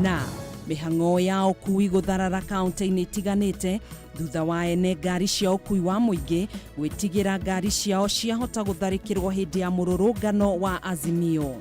Na mĩhang'o ya ũkui gũtharara kaunti-inĩ itiganĩte thutha wa ene ngari cia ũkui wa mũingĩ gwĩtigĩra ngari ciao ciahota gũtharĩkĩrwo hĩndĩ ya mũrũrũngano wa Azimio.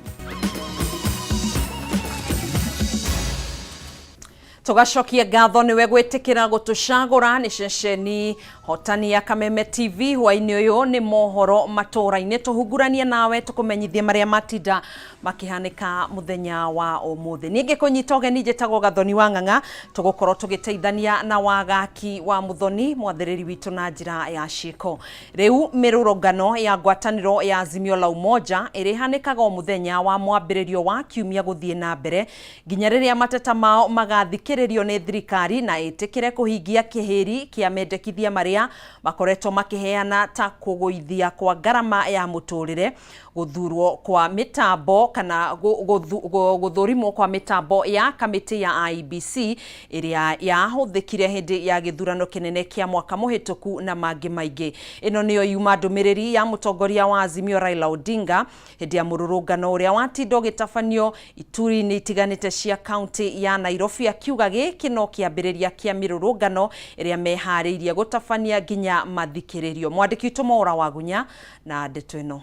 Tũgacokia ngatho nĩwe gwĩtĩkĩra gũtũcagũra nĩ ceceni hotani ya Kameme TV. Hwainĩ ũyũ nĩ mohoro matũũra-inĩ, tũhunguranie nawe tũkũmenyithie marĩa matinda makĩhanĩka mũthenya wa ũmũthĩ. Niĩ ngĩkũnyita ũgeni njĩtagwo Gathoni wa Ng'ang'a, tũgũkorwo tũgĩteithania na Wagaki wa Mũthoni mwathĩrĩri witũ na njĩra ya ciĩko. Rĩu mĩrũrũngano ya ngwatanĩro ya Azimio la Umoja ĩrĩhanĩkaga o mũthenya wa mwambĩrĩrio wa kiumia gũthiĩ na mbere nginya rĩrĩa mateta mao magathikĩrĩrio nĩ thirikari na ĩtĩkĩre kũhingia kĩhĩri kĩa mendekithia marĩa makoretwo makĩheana ta kũgũithia kwa ngarama ya mũtũrĩre, gũthurwo kwa mĩtambo kana gũthũrimwo kwa mĩtambo ya kamĩtĩ ya IEBC ĩrĩa yahũthĩkire hĩndĩ ya gĩthurano kĩnene kĩa mwaka mũhĩtũku na mangĩ maingĩ. Ĩno nĩyo yuma ndũmĩrĩri ya mũtongoria wa Azimio Raila Odinga hĩndĩ ya mũrũrũngano ũrĩa watinda ũgĩtabanio ituri-inĩ itiganĩte cia kaunti ya Nairobi, akiuga gĩkĩ no kĩambĩrĩria kĩa mĩrũrũngano ĩrĩa meharĩirie gũtabania nginya mathikĩrĩrio. Mwandĩki witũ Mwaũra Wagunya na ndeto ĩno.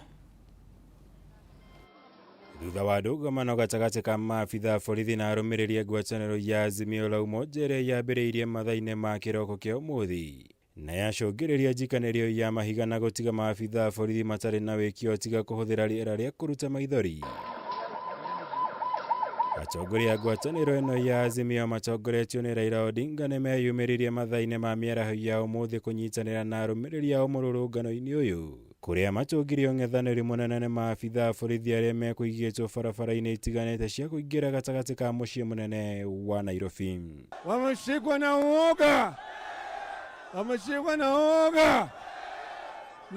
Thutha wa ndũgamano gatagatĩ ka maabitha a borithi na arũmĩrĩri a ngwatanĩro ya Azimio la Umoja ĩrĩa yambĩrĩirie mathaa-inĩ ma kĩroko kĩa ũmũthĩ na yacũngĩrĩria njikanĩrio ya mahiga na gũtiga maabitha a borithi matarĩ na wĩkio tiga kũhũthĩra rĩera rĩa kũruta maithori. Atongoria a ngwatanĩro ĩno ya Azimio matongoretio nĩ Raila Odinga nĩ meyumĩririe mathaa-inĩ ma mĩaraho ya ũmũthĩ kũnyitanĩra na arũmĩrĩri ao mũrũrũngano-inĩ ũyũ, kũrĩa matũngire ũng'ethanĩri mũnene nĩ maabitha a borithi arĩa mekũigĩtwo barabara-inĩ itiganĩte cia kũingĩra gatagatĩ ka mũciĩ mũnene wa Nairobi. Wameshikwa na uoga, wameshikwa na uoga,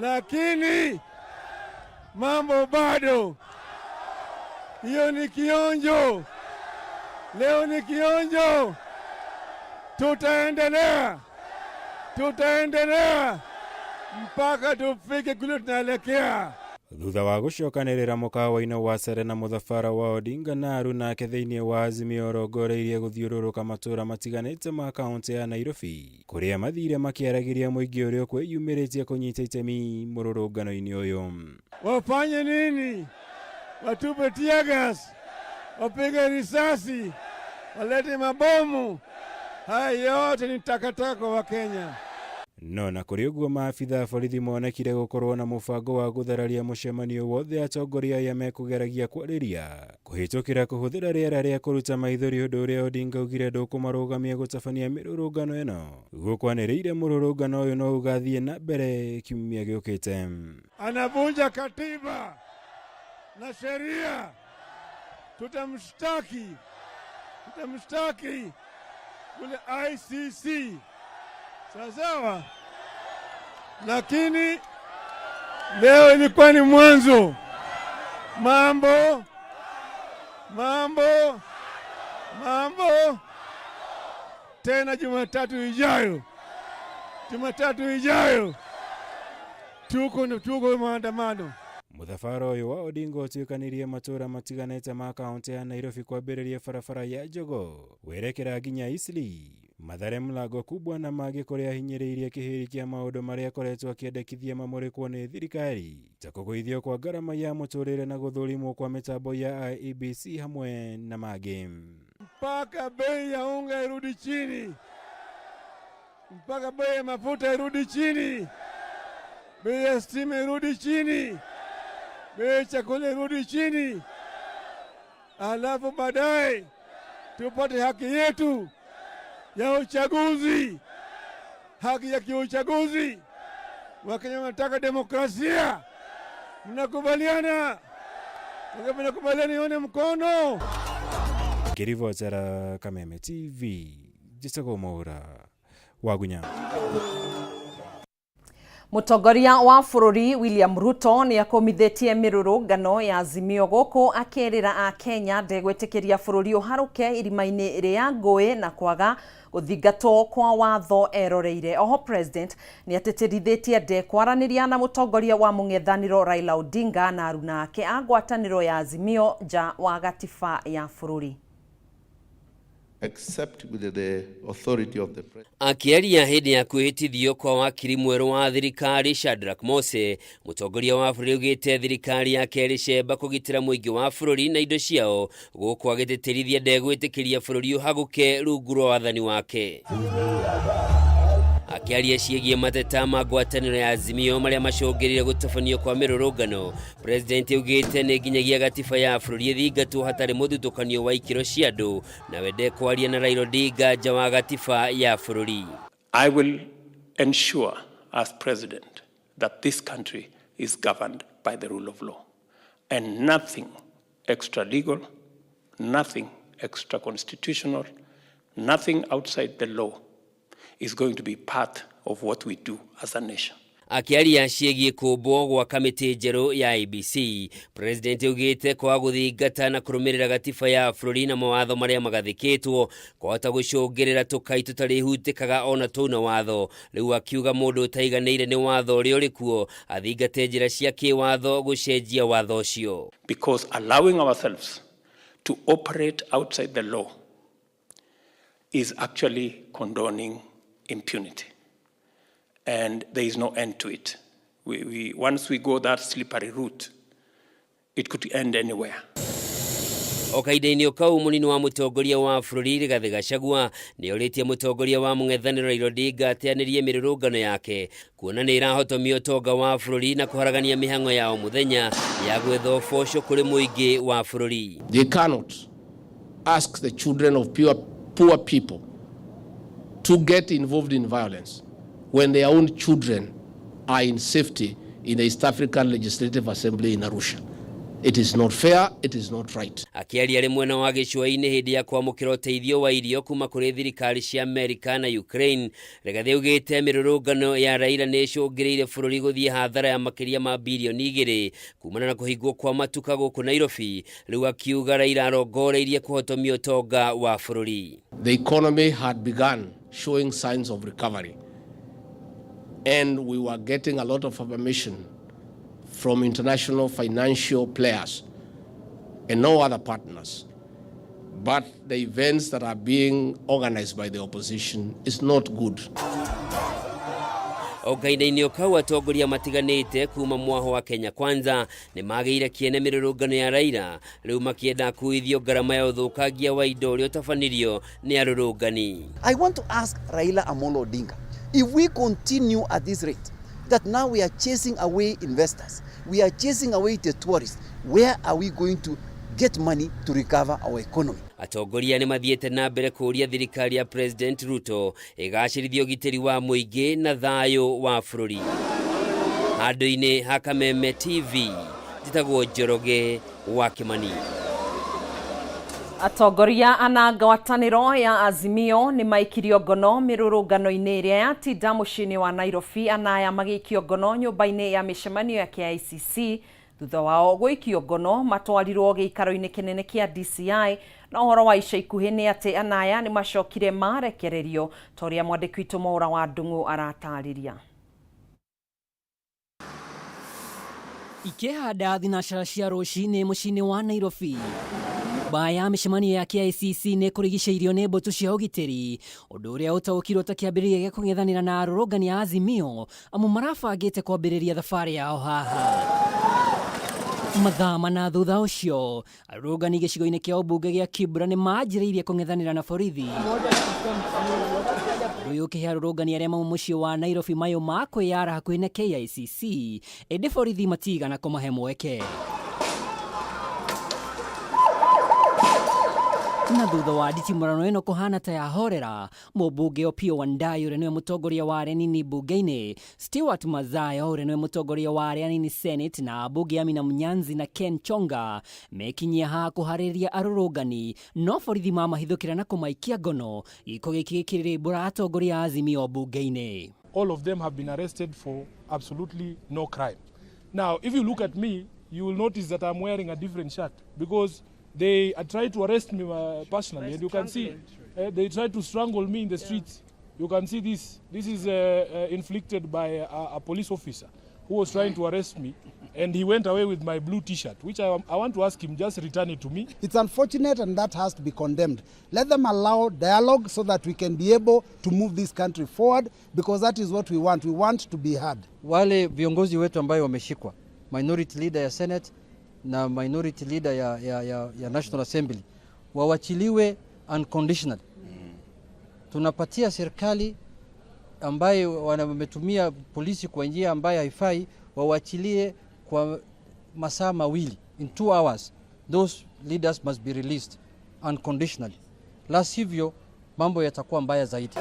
lakini mambo bado. Hiyo ni kionjo, leo ni kionjo. Tutaendelea, tutaendelea mpaka tufike kule tunaelekea. Thutha wa gũcokanĩrĩra mũkawa-inĩ wa Serena, mũthabara wa Odinga na aruna ake thĩinĩ wa Azimio ũrongoreirie gũthiũrũrũka matũũra matiganĩte ma kaũntĩ ya Nairobi, kũrĩa mathire makĩaragĩria mũingĩ ũrĩa ũkwĩyumĩrĩtie kũnyita itemi mũrũrũngano-inĩ ũyũ. Wafanye nini? Watupe tear gas, wapige risasi, walete mabomu? Haya yote ni takataka kwa Wakenya. No na kũrĩ ũguo, maabitha a borithi monekire gũkorwo na mũbango wa gũthararia mũcemanio wothe atongoria aya mekũgeragia kwarĩria kũhĩtũkĩra kũhũthĩra rĩera rĩa kũruta maithori, ũndũ ũrĩa Odinga augire ndũkũmarũgamia gũtabania mĩrũrũngano ĩno. Gũkwanĩrĩire mũrũrũngano ũyũ no ũgathiĩ na mbere kiumia gĩũkĩte. Anavunja katiba na sheria, tutamshtaki, tutamshtaki kule ICC. Sawa sawa, lakini leo ilikuwa ni mwanzo. Mambo mambo mambo tena Jumatatu ijayo, Jumatatu ijayo tuko tuko maandamano. Mũthabara ũyũ wa Odinga ũtuĩkanĩirie matũũra matiganĩte ma kaũntĩ ya Nairobi kwambĩrĩria barabara ya Jogoo werekera nginya Eastleigh, Mathare, Mlango Kubwa na mangĩ, kũrĩa ahinyĩrĩirie kĩhĩri kĩa maũndũ marĩa akoretwo akĩendekithia mamũrĩkwo nĩ thirikari ta kũgũithio kwa ngarama ya mũtũrĩre na gũthũrimwo kwa mĩtambo ya IEBC hamwe na mangĩ. Mpaka bei ya unga irudi chini, mpaka bei ya mafuta irudi chini, bei ya stima irudi chini, bei ya chakula irudi chini, alafu baadaye tupate haki yetu ya uchaguzi, haki ya kiuchaguzi. Wakenya wanataka demokrasia. Mnakubaliana? Mnakubaliana? Nione mkono. Ngĩribotera Kameme TV, njĩtagwo Mwaũra Wagunya. Mũtongoria wa bũrũri William Ruto nĩ akũmithĩtie mĩrũrũngano ya Azimio gũkũ akĩrĩra Akenya ndegwĩtĩkĩria bũrũri ũharũke irima-inĩ rĩa ngũĩ na kwaga gũthingatwo kwa watho eroreire. Oho President nĩ atĩtĩrithĩtie ndekwaranĩria na mũtongoria wa mũng'ethanĩro Raila Odinga na aruna ake a ngwatanĩro ya Azimio nja wa gatiba ya bũrũri. Except with the authority of the president. Akiaria hindi ya kwihitithio kwa wakiri mweru wa thirikari Shadrack Mose, mutongoria wa bururi augite thirikari yake ĩrĩ kugitira muingi wa bururi na indo ciao guku agititirithia ndegwitikiria bururi uhaguke rungu rwa wathani wake. Akiaria ciĩgiĩ mateta ma ngwatanĩro ya Azimio marĩa macũngĩrĩire gũtabanio kwa mĩrũrũngano, President augĩte nĩ nginyagia gatiba ya bũrũri ĩthingatwo hatarĩ mũthutũkanio wa ikĩro cia andũ, nawe ndekwaria na Raila Odinga nja wa gatiba ya bũrũri. I will ensure as president that this country is governed by the rule of law and nothing extra legal, nothing extra constitutional, nothing outside the law is going to be part of what we do as a nation. Akiaria ciĩgiĩ kũmbwo gwa kamĩtĩ njerũ ya IEBC, President augĩte kwaga gũthingata na kũrũmĩrĩra gatiba ya bũrũri na mawatho marĩa magathĩkĩtwo kwahota gũcũngĩrĩra tũkai tũtarĩhutĩkaga ona twauna watho. Rĩu akiuga mũndũ ũtaiganĩire nĩ watho ũrĩa ũrĩ kuo athingate njĩra cia kĩwatho gũcenjia watho ũcio. Because allowing ourselves to operate outside the law is actually condoning impunity. And there is no end to it. Once we go that slippery route, it could end anywhere. O kahinda-inĩ o kau mũnini wa mũtongoria wa bũrũri Rigathĩ Gachagua nĩ orĩtie mũtongoria wa mũng'ethanĩro Raila Odinga ateanĩrie mĩrũrũngano yake kuona nĩ ĩrahotomia ũtonga wa bũrũri na kũharagania mĩhang'o ya o mũthenya ya gwetha ũboco kũrĩ mũingĩ wa bũrũri. They cannot ask the children of poor people to get involved in violence when their own children are in safety in the East African Legislative Assembly in Arusha. It is not fair, it is not right. Akiaria arĩ mwena wa gĩcũa-inĩ hĩndĩ ya kwamũkĩra ũteithio wa irio kuma kũrĩ thirikari cia Amerika na Ukraine, Rigathĩ augĩte mĩrũrũngano ya Raila nĩ ĩcũngĩrĩire bũrũri gũthiĩ hathara ya makĩria ma birioni 2 kumana na kũhingwo kwa matuka gũkũ Nairobi. Rĩu akiuga Raila arongoreirie kũhotomia ũtonga wa bũrũri. The economy had begun showing signs of recovery, and we were getting a lot of affirmation from international financial players and no other partners. But the events that are being organized by the opposition is not good. O kahinda-inĩ o kau atongoria matiganĩte kuma mwaho wa Kenya Kwanza nĩ magĩire kĩene mĩrũrũngano ya Raila, rĩu makĩenda kuithio ngarama ya ũthũkangia wa indo ũrĩa ũtabanirio nĩ arũrũngani. I want to ask Raila Amolo Odinga, if we continue at this rate, that now we are chasing away investors, we are chasing away the tourists, where are we going to get money to recover our economy? Atongoria nĩ mathiĩte na mbere kũũria thirikari ya President Ruto ĩgacĩrithie ũgitĩri wa mũingĩ na thayũ wa bũrũri. Handũ-inĩ ha Kameme TV, njĩtagwo Njoroge wa Kĩmani. Atongoria ana ngwatanĩro ya Azimio nĩ maikirio ngono mĩrũrũngano-inĩ ĩrĩa yatinda mũciĩ-inĩ wa Nairobi. Anaya magĩikio ngono nyũmba-inĩ ya mĩcemanio ya KICC thutha wao gũikio ngono matwarirwo gĩikaro-inĩ kĩnene kĩa DCI. Na ũhoro wa ica ikuhĩ nĩ atĩ anaya nĩ macokire marekererio ta ũrĩa mwandĩki witũ Mwaũra wa Ndung'u aratarĩria. Ikĩhanda thinacara cia rũcinĩ mũciĩ-inĩ wa Nairobi, nyũmba ya mĩcemanio ya KICC nĩ kũrigicĩirio nĩ mbũtũ cia ũgitĩri, ũndũ ũrĩa ũtaũkirwo ta kĩambĩrĩria gĩa kũng'ethanĩra na arũrũngani a Azimio amu marabangĩte kwambĩrĩria thabarĩ yao haha. Mathaa mana thutha ũcio, arũrũngani gĩcigo-inĩ kĩa ũmbunge gĩa Kibra nĩ manjĩrĩirie kũng'ethanĩra na borithi. Ũndũ ũyũ ũkĩhe arũrũngani arĩa mauma mũciĩ wa Nairobi mayũ ma kwĩyara hakuhĩ na KICC, ĩndĩ borithi matigana kũmahe mweke. Na thutha wa nditimũrano ĩno kũhana ta yahorera, mũmbunge Opiyo Wandayi ũrĩa nĩwe mũtongoria wa arĩa anini mbunge-inĩ, Stewart Madzayo ũrĩa nĩwe mũtongoria wa arĩa anini Senate, na ambunge Amina Mnyanzi na Ken Chonga mekinyia haha kũharĩrĩria arũrũngani, no borithi mamahithũkĩra na kũmaikia ngono. Gĩko gĩkĩ gĩkĩrĩrĩmbũra atongoria a Azimio mbunge-inĩ. All of them have been arrested for absolutely no crime. Now, if you look at me, you will notice that I'm wearing a different shirt because they tried to arrest me personally, and you can see they tried to strangle me in the streets. You can see this. This is inflicted by a police officer. who was trying to arrest me, and he went away with my blue T-shirt, which I want to ask him, just return it to me. It's unfortunate, and that has to be condemned. Let them allow dialogue so that we can be able to move this country forward, because that is what we want. We want to be heard. Wale viongozi wetu ambayo wameshikwa, minority leader ya Senate na minority leader ya National Assembly, wawachiliwe unconditionally. Tunapatia serikali ambayo wametumia polisi kwa njia ambayo haifai, wawachilie kwa masaa mawili, in 2 hours those leaders must be released unconditionally, la sivyo mambo yatakuwa mbaya zaidi.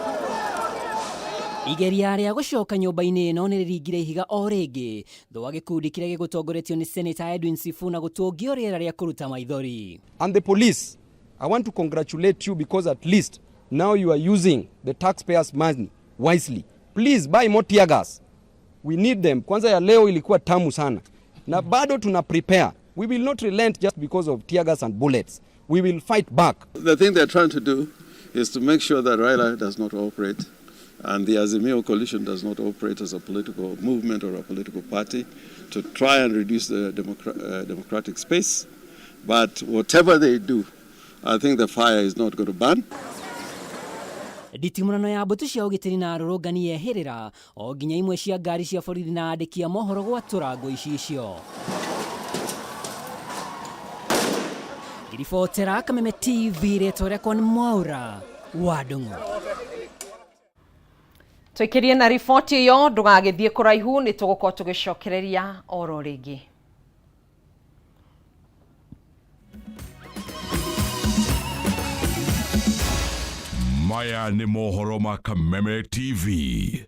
Igeria rĩa gũcoka nyũmba-inĩ ĩno nĩ rĩringire ihiga o rĩngĩ thutha wa gĩkundi kĩrĩa gĩgũtongoretio nĩ Senator Edwin Sifuna gũtũngio rĩera rĩa kũruta maithori. And the police, I want to congratulate you because at least now you are using the taxpayers' money wisely. Please buy more tear gas. We need them. Kwanza ya leo ilikuwa tamu sana. Na bado tuna prepare. We will not relent just because of tear gas and bullets. We will fight back. The thing they're trying to do is to make sure that Raila does not operate and the Azimio coalition does not operate as a political movement or a political party, to try and reduce the democratic space. But whatever they do, I think the fire is not going to burn. Nditimũrano ya mbũtũ cia ũgitĩri na arũrũngani yeherera o nginya imwe cia ngari cia borithi na andĩki a mohoro gwatũrangwo icicio. Ngiribotera Kameme TV, rĩtwa rĩakwa nĩ Mwaura wa Ndung'u. Tũikirie na riboti ĩyo, ndũgagĩthiĩ kũraihu, nĩ tũgũkorwo tũgĩcokereria oro rĩngĩ. Maya nĩ mohoro ma Kameme TV.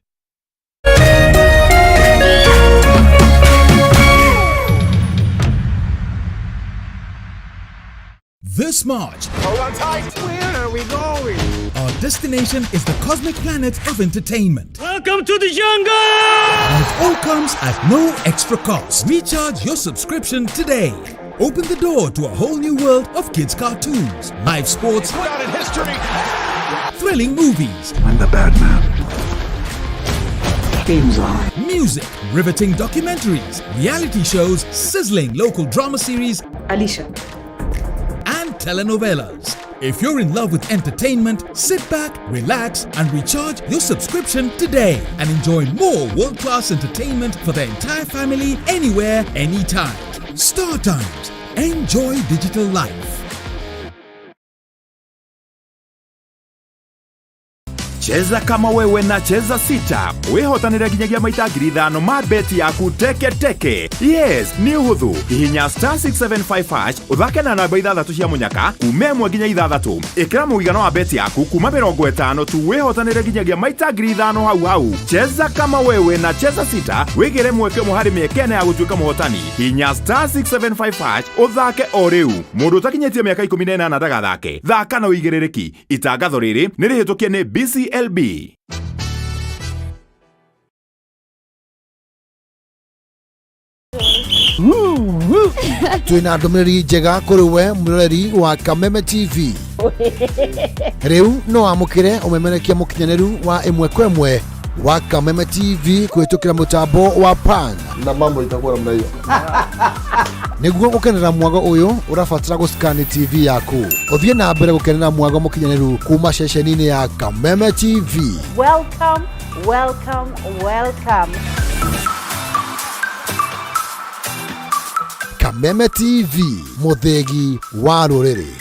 This March, hold on tight. Where are we going? Our destination is the cosmic planet of entertainment. Welcome to the jungle! And it all comes at no extra cost. Recharge your subscription today. Open the door to a whole new world of kids' cartoons, live sports, in history, thrilling movies. I'm the bad man. Game's on. Music, riveting documentaries, reality shows, sizzling local drama series, Alicia, and telenovelas. If you're in love with entertainment, sit back, relax, and recharge your subscription today and enjoy more world-class entertainment for the entire family, anywhere, anytime. Star Times. Enjoy digital life. Cheza kama wewe na Cheza Sita wihotanire nginyagia maita 5,000 ma beti yaku teke teke. Yes, nĩ ũhũthũ. Hihinya star 675 hash ũthake na namba ithathatũ cia mũnyaka kuma 1 nginya 6. Ĩkĩra mũigana wa beti yaku kuma 50 tu wihotanire nginyagia maita 5,000 hau hau. Cheza kama wewe na Cheza Sita wĩgĩre mweke ũmwe harĩ mĩeke ĩna ya gũtuĩka mũhotani. Hihinya star 675 hash ũthake o rĩu. Mũndũ ũtakinyĩtie mĩaka 18 ndagathake. Thaka na ũigĩrĩrĩki. Itangatho rĩrĩ nĩ rĩhĩtũkie nĩ BCLB. Twina ndũmĩrĩri njega kũrĩ we mwĩroreri wa Kameme TV. Rĩu no wamũkĩre ũmemerekia mũkinyanĩru wa ĩmwe kwa ĩmwe wa Kameme TV kũhĩtũkĩra mũtambo wa Pan na mambo itakuwa namna hiyo. Nĩguo gũkenera mwago ũyũ ũrabatara gũscan TV yaku. Ũthiĩ na mbere gũkenera mwago mũkinyanĩru kuma ceceni-inĩ ya Kameme TV. Welcome, welcome, welcome. Kameme TV, mũthĩgi wa rũrĩrĩ.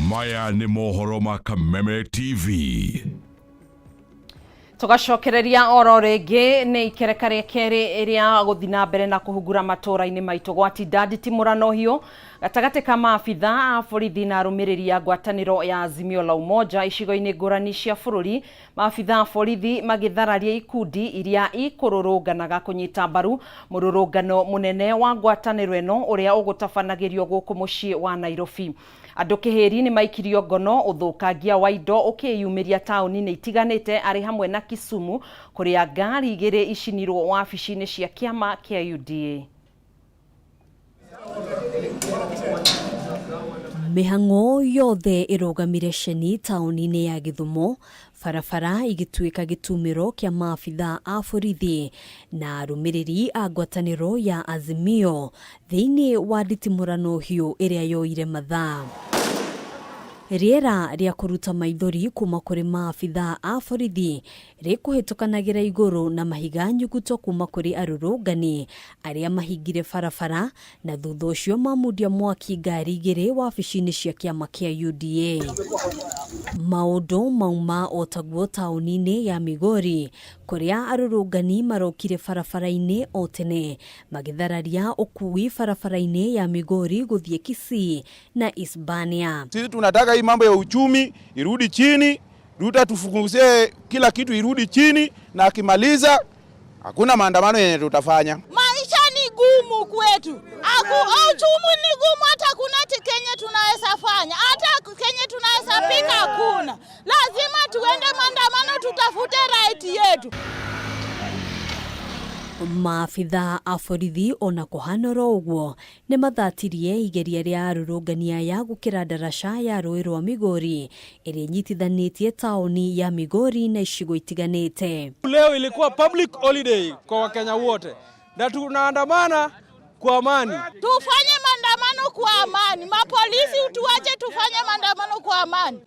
Maya nĩ mohoro ma Kameme TV. Tugacokereria oro rĩngĩ nĩ ikereka rĩa kerĩ rĩa gũthiĩ na mbere na kũhungura matũũra-inĩ maitũ gwatinda nditimũrano hiũ gatagatĩ ka maabitha a borithi na arũmĩrĩri a ngwatanĩro ya Azimio la Umoja icigo-inĩ ngũrani cia bũrũri. Maabitha a borithi magĩthararia ikundi iria ikũrũrũnganaga kũnyita mbaru mũrũrũngano mũnene wa ngwatanĩro ĩno ũrĩa ũgũtabanagĩrio gũkũ mũciĩ wa Nairobi. Andũ kĩhĩri nĩ maikirio ngono ũthũkangia wa indo ũkĩyumĩria taũni-inĩ itiganĩte arĩ hamwe na Kisumu kũrĩa ngari igĩrĩ icinirwo wabici-inĩ cia kĩama kĩa UDA. Mĩhang'o yothe ĩrũgamire ceni taũni-inĩ ya Gĩthumo, barabara igĩtuĩka gĩtumĩro kĩa maabitha a borithi na arũmĩrĩri a ngwatanĩro ya Azimio thĩinĩ wa nditimũrano hiũ ĩrĩa yoire mathaa. Rĩera rĩa kũruta maithori kuma kũrĩ maabitha a borithi rĩkũhĩtũkanagĩra igũrũ na mahiga nyuguto kuma kũrĩ arũrũngani arĩa mahingire barabara na thutha ũcio mamundia mwaki ngari igĩrĩ wabici-inĩ cia kĩama kĩa UDA. Maũndũ mauma o taguo taũni-inĩ ya Migori kũrĩa arũrũngani marokire barabara-inĩ o tene magĩthararia ũkui barabara-inĩ ya Migori gũthiĩ Kisii na Isebania. Sisi tunataka hii mambo ya uchumi irudi chini, Ruto tufunguzie kila kitu irudi chini, na akimaliza hakuna maandamano yenye tutafanya. Maisha ni gumu kwetu, uchumi ni gumu, hata kuna kenye tunaweza fanya, hata kenye tunaweza pika hakuna. Lazima tuende maandamano, tutafute right yetu. Maabitha a borithi ona kũhana oro ũguo nĩ mathatirie igeria rĩa arũrũngani aya gũkĩra ndaraca ya rũĩ rwa Migori ĩrĩa ĩnyitithanĩtie taũni ya Migori na icigo itiganĩte. Leo ilikuwa public holiday kwa Wakenya wote na tunaandamana kwa amani. Tufanye maandamano kwa amani, mapolisi utuache tufanye maandamano kwa amani.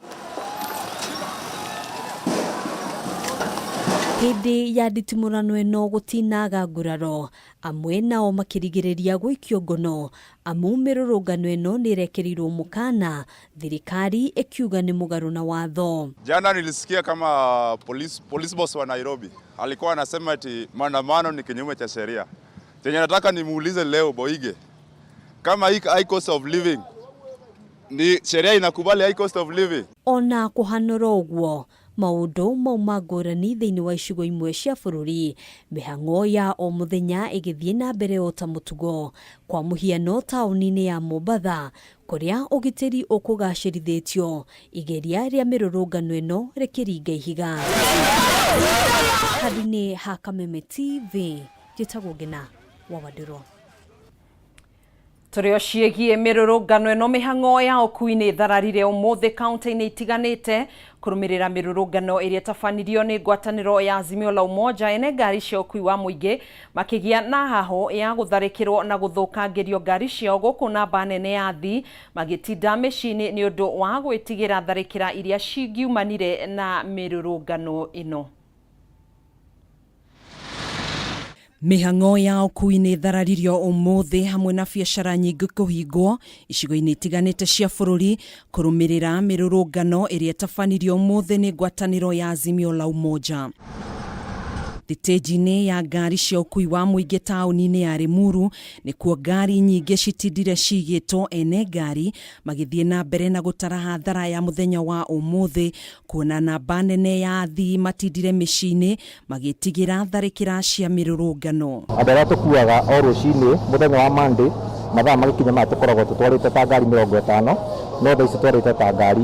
Hĩndĩ ya nditimũrano ĩno gũtinaga nguraro, amwe nao makĩrigĩrĩria gũikio ngono amu mĩrũrũngano ĩno nĩ ĩrekĩrirwo mũkana thirikari ĩkiuga nĩ mũgarũ na watho. Jana nilisikia kama police boss wa Nairobi alikuwa anasema ati maandamano ni kinyume cha sheria. Chenye nataka nimuulize leo Boige, kama hii high cost of living ni sheria inakubali high cost of living? Ona kũhana oro ũguo maũndũ mauma ngũrani thĩinĩ wa icigo imwe cia bũrũri, mĩhang'o ya o mũthenya ĩgĩthiĩ na mbere o ta mũtugo. Kwa mũhiano taũni-inĩ ya Mombatha kũrĩa ũgitĩri ũkũgacĩrithĩtio, igeria rĩa mĩrũrũngano ĩno rĩkĩringa ihiga. Handũ-inĩ ha Kameme TV, njĩtagwo Ngina wa Wandirũ. Tũrĩ o ciĩgiĩ mĩrũrũngano ĩno, mĩhang'o ya ũkui nĩ ĩthararire ũmũthĩ kaunti-inĩ itiganĩte kũrũmĩrĩra mĩrũrũngano ĩrĩa ĩtabanirio nĩ ngwatanĩro ya Azimio la Umoja. Ene ngari cia ũkui wa mũingĩ makĩgĩa na hahũ ya gũtharĩkĩrwo na gũthũkangĩrio ngari ciao gũkũ namba nene ya athii magĩtinda mĩciĩ-inĩ nĩ ũndũ wa gwĩtigĩra tharĩkĩra iria cingiumanire na mĩrũrũngano ĩno. Mĩhang'o ya ũkui nĩ ĩthararirio ũmũthĩ hamwe na biacara nyingĩ kũhingwo icigo-inĩ itiganĩte cia bũrũri kũrũmĩrĩra mĩrũrũngano ĩrĩa ĩtabanirio ũmũthĩ nĩ ngwatanĩro ya Azimio la Umoja. Thitĩnji-inĩ ya ngari cia ũkui wa mũingĩ taũni-inĩ ya Limuru nĩkuo ngari nyingĩ citindire cigĩtwo, ene ngari magĩthiĩ na mbere na gũtara hathara ya mũthenya wa ũmũthĩ kuona namba nene ya athii matindire mĩciĩ-inĩ magĩtigĩra tharĩkĩra cia mĩrũrũngano. Andũ arĩa tũkuaga o rũcinĩ mũthenya wa Monday mathaa magĩkinya maya tũkoragwo tũtwarĩte ta ngari 50, no thaa ici twarĩte ta ngari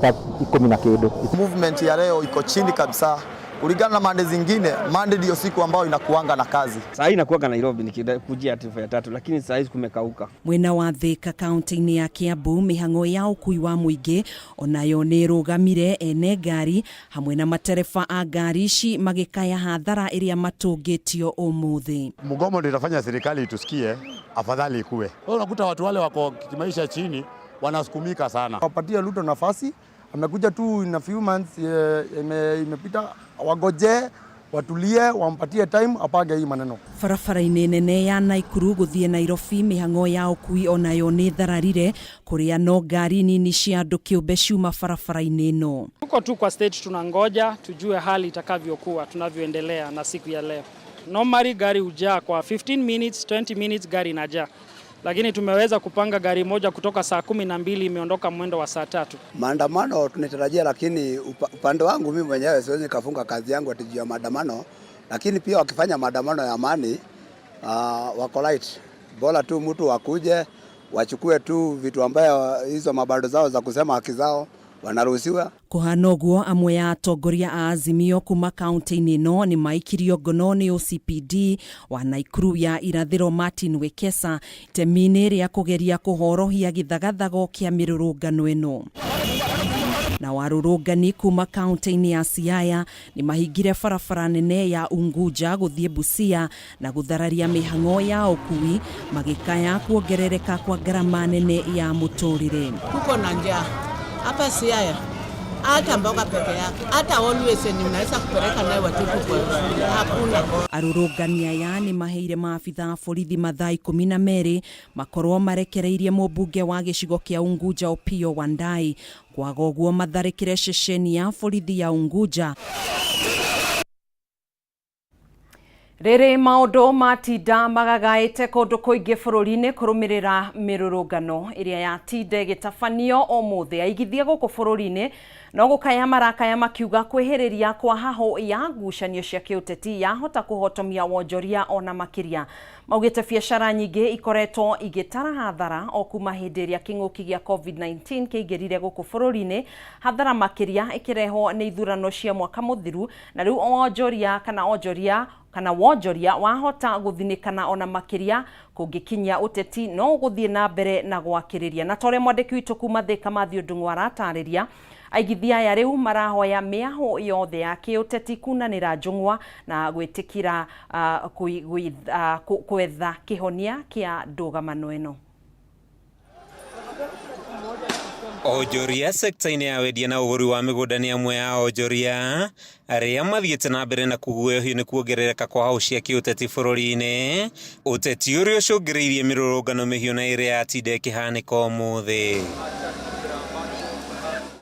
ta 10 na kĩndũ. Movement ya leo iko chini kabisa kulingana na Monday zingine. Monday ndio siku ambayo inakuanga na kazi. Saa hii inakuanga Nairobi nikikujia ati ya tatu, lakini saa hizi kumekauka. Mwena wa Thika kaunti-inĩ ya Kiambu mĩhang'o ya ũkui wa mũingĩ onayo nĩ ĩrũgamire, ene ngari hamwe na matereba a ngari ici magĩkaya hathara ĩrĩa matũngĩtio ũmũthĩ. Mgomo ndio itafanya serikali itusikie, afadhali ikue. Wewe unakuta watu wale wako kimaisha chini wanasukumika sana. Wapatie Ruto nafasi, amekuja tu in a few months imepita, wagoje watulie, wampatie time apange hii maneno. Barabara-inĩ nene ya Naikuru gũthiĩ Nairobi mĩhang'o ya ũkui onayo nĩ thararire kũrĩa no ngari nini cia andũ kĩũmbe ciuma barabara-inĩ ĩno. Tuko tu kwa stage tunangoja tujue hali itakavyokuwa tunavyoendelea na siku ya leo. Normally gari hujaa kwa 15 minutes, 20 minutes gari inajaa. Lakini tumeweza kupanga gari moja kutoka saa 12 imeondoka mwendo wa saa 3. Maandamano tunatarajia, lakini upande wangu mimi mwenyewe siwezi nikafunga kazi yangu ati juu ya maandamano, lakini pia wakifanya maandamano ya amani, wako right. Bora tu mtu wakuje wachukue tu vitu ambayo hizo mabando zao za kusema haki zao Wanaruhusiwa. Kũhana ũguo amwe ya atongoria a Azimio kuma kaunti-inĩ ĩno nĩ maikirio ngono nĩ OCPD wa Nakuru ya irathĩro Martin Wekesa itemi-inĩ rĩa kũgeria kũhorohia gĩthagathago kĩa mĩrũrũngano ĩno. Na warũrũngani kuma kaunti-inĩ ya Siaya nĩ mahingire barabara nene ya Unguja gũthiĩ Busia na gũthararia mĩhang'o ya ũkui magĩkaya kuongerereka kwa ngarama nene ya mũtũrĩre. Tuko na njaa hapa Siaya, hata mboga peke yake, hata always yenye unaweza kupeleka nayo watoto kwa shule hakuna. Arũrũngani aya nĩ maheire maabitha a borithi mathaa 12 makorwo marekereirie mũmbunge wa gĩcigo kĩa Unguja Opiyo Wandayi kwaga ũguo matharĩkĩre ceceni ya borithi ya Unguja. Rĩrĩ maũndũ matinda magagaĩte kũndũ kũingĩ bũrũri-inĩ kũrũmĩrĩra mĩrũrũngano ĩrĩa yatinda ĩgĩtabanio ũmũthĩ. Aigithia gũkũ bũrũri-inĩ no gũkaya marakaya makiuga kwĩhĩrĩria kwa hahũ ya ngucanio cia kĩũteti yahota kũhotomia wonjoria ona makĩria. Maugĩte biacara nyingĩ ikoretwo igĩtara hathara o kuma hĩndĩ ĩrĩa kĩng'ũki gĩa COVID-19 kĩingĩrire gũkũ bũrũri-inĩ, hathara makĩria ĩkĩrehwo nĩ ithurano cia mwaka mũthiru, na rĩu onjoria kana onjoria kana wonjoria wahota gũthinĩkana ona makĩria kũngĩkinyia ũteti no ũgũthiĩ na mbere na gwakĩrĩria. Na ta ũrĩa mwandĩki witũ kuma Thĩka Matthew Ndung'u aratarĩria, aigithia aya rĩu marahoya mĩahũ yothe ya kĩũteti kunanĩra njũng'wa na gwĩtĩkĩra kwetha kĩhonia kĩa ndũgamano ĩno. Onjoria sekta-inĩ ya wendia na ũgũri wa mĩgũnda nĩ amwe a onjoria arĩa mathiĩte na mbere na kũguoyohio nĩ kuongerereka kwa hau cia kĩũteti bũrũri-inĩ, ũteti ũrĩa ũcũngĩrĩirie mĩrũrũngano mĩhiũ na ĩrĩa yatinda ĩkĩhanĩka ũmũthĩ.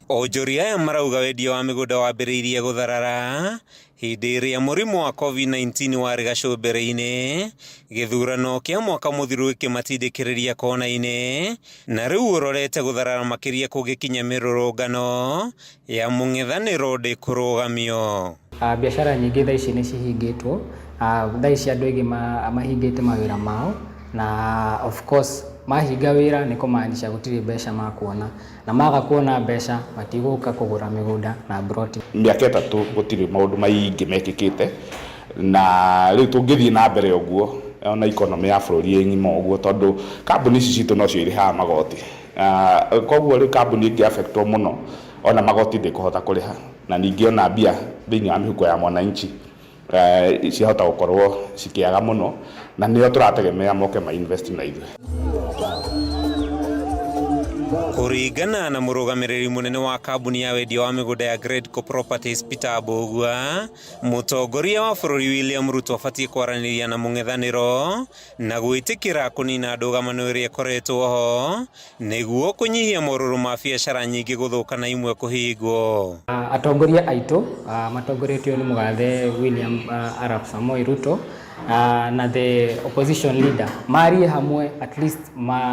Onjoria aya marauga wendia wa mĩgũnda wambĩrĩirie gũtharara hĩndĩ ĩrĩa mũrimũ wa COVID-19 warĩ gacũmbĩrĩ-inĩ, gĩthurano kĩa mwaka mũthiru gĩkĩmatindĩkĩrĩria kona-inĩ, na rĩu ũrorete gũtharara makĩria kũngĩkinya mĩrũrũngano ya mũng'ethanĩro ndĩkũrũgamio. Biacara nyingĩ thaa ici nĩ cihingĩtwo. Thaa ici andũ aingĩ mahingĩte mawĩra mao, na of course mahinga wĩra nĩ kũmaanisha gũtirĩ mbeca makuona, na maga kuona mbeca matigũka kũgũra mĩgũnda na mburoti. Mĩaka 3 gũtirĩ maũndũ maingĩ mekĩkĩte, na rĩu tũngĩthiĩ na mbere ũguo ona economy ya bũrũri ĩ ng'ima ũguo, tondũ kambuni ici citũ nocio irĩhaga magoti. Koguo rĩu kambuni ĩngĩ affectwo mũno ona magoti ndĩkũhota kũrĩha, na ningĩ ona mbia thĩinĩ wa mĩhuko ya mwananchi ciahota gũkorwo cikĩaga mũno, na nĩo tũrategemea moke ma invest na ithuĩ. Kũringana na mũrũgamĩrĩri mũnene wa kambuni ya wendia wa mĩgũnda ya Gradco Properties Peter Mbũgua, mũtongoria wa bũrũri William Ruto abatiĩ kwaranĩria na mũng'ethanĩro na gwĩtĩkĩra kũnina ndũgamano ĩrĩa ĩkoretwo ho nĩguo kũnyihia morũrũ ma biacara nyingĩ gũthũka na imwe kũhingwo. Atongoria aitũ matongoretio nĩ mũgathe William Arap Samoei Ruto na the opposition leader marie hamwe, at least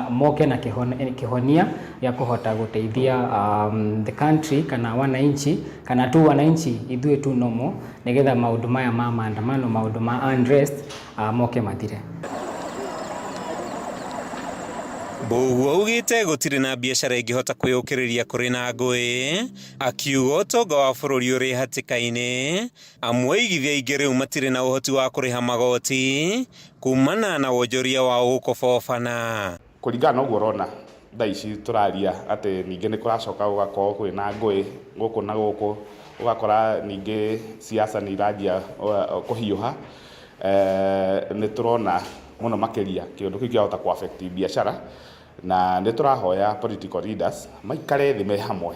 moke na kĩhonia gĩa kũhota gũteithia the country kana wananchi kana tu wananchi ithuĩ tu nomo, nĩgetha maũndũ maya ma maandamano, maũndũ ma unrest moke mathire. Mbũgua augĩte gũtirĩ na biacara ĩngĩhota kwĩyũkĩrĩria kũrĩ na ngũĩ, akiuga ũtonga wa bũrũri ũrĩ hatĩka-inĩ, amwe aigithia aingĩ rĩu matirĩ na ũhoti wa kũrĩha magoti kumana na wonjoria wao gũkobobana. Kũringana na ũguo ũrona thaa ici tũraria atĩ ningĩ nĩ kũracoka gũgakorwo kwĩna ngũĩ gũkũ na gũkũ, ũgakora ningĩ siasa nĩ iranjia kũhiũha. Nĩ tũrona mũno makĩria kĩũndũ kĩu kĩahota kũ affect biacara, na nĩ tũrahoya political leaders maikare thĩ me hamwe,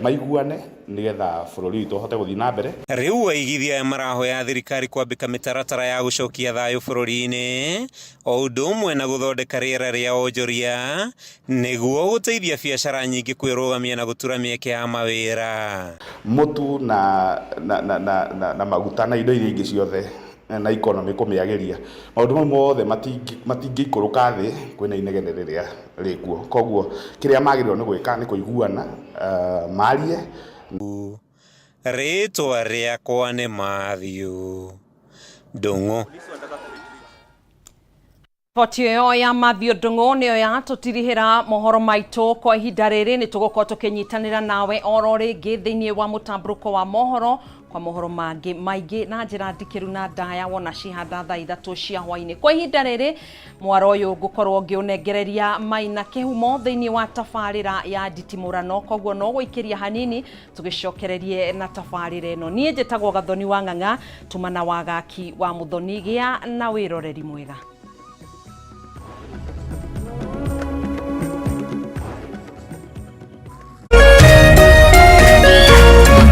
maiguane nĩgetha bũrũri witũ ũhote gũthiĩ na mbere. Rĩu aigithia aya marahoya thirikari kwambĩka mĩtaratara ya gũcokia thayũ bũrũri-inĩ o ũndũ ũmwe na gũthondeka rĩera rĩa wonjoria nĩguo gũteithia biacara nyingĩ kwĩrũgamia na gũtura mĩeke ya mawĩra. Mũtu na maguta na indo iria ingĩ ciothe na economy kũmĩagĩria, maũndũ mau mothe matingĩikũrũka thĩ kwĩna inegene rĩrĩa rĩkuo. Koguo kĩrĩa magĩrĩirwo nĩ gwĩka nĩ kũiguana, marie. Rĩtwa rĩakwa nĩ Matthew Ndung'u. Riboti ĩyo ya Mathew Ndung'u nĩyo yatũtirihĩra mohoro maitũ kwa ihinda rĩrĩ. Nĩ tũgũkorwo tũkĩnyitanĩra nawe oro rĩngĩ thĩinĩ wa mũtambũrũko wa mohoro kwa mohoro mangĩ maingĩ na njĩra ndikĩru na ndaya wona cihanda thaa 3 cia hwainĩ. Kwa ihinda rĩrĩ mwaro ũyũ ngũkorwo ngĩũnengereria Maina Kĩhumo thĩinĩ wa tabarĩra ya nditimũrano, koguo no gũikĩria hanini tũgĩcokererie na tabarĩra ĩno. Niĩ njĩtagwo Gathoni wa Ng'ang'a, tumana wa gaki wa Mũthoni, gĩa na wĩroreri mwega.